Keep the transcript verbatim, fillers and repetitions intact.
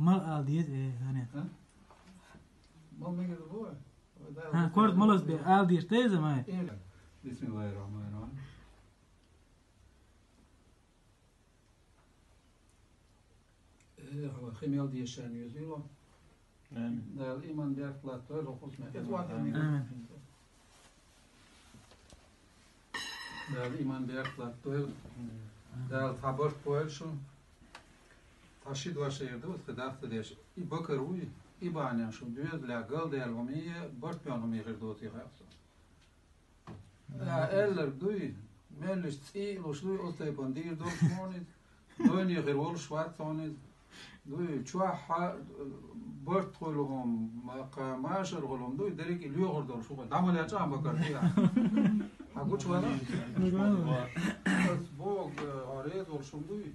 Мала ала деза, э, хӀана? А? Мала мегар ду? Ха, корта мала ала деза, бе, ала деза, деза ма. Э, бисмиллахир-рахманир-рахим. Э, хьо хи мел дешан юзило. Амин. Дала иман беркат латтойла хӀокху хӀусме. Амин. Дала иман беркат латтойла. Дала цхьа барт бойла шун. Цхьа ши дош эр ду, цхьа дахта деш. И бакар вуй, и бахьанен шун доьзалехь галдаьлла хӀума е, барт бен хӀума е хир доций хаьа со. Э, аьлларг дуй, меллица цӀий а луш дуй, оцу тайпана дийр долуш хьуна иза. Дойне хир волуш вац хьуна иза. Дуй, чохь а, барт хуьлу хӀума, ма-, кха, машар хуьлу хӀума дуй, дерриг а и лоьхур долуш ву хьо. ДӀа ма лечкъа а бакар дуй ахь. Хьан гучувала? Ас боху, э, хьо реза волуш хӀума дуй.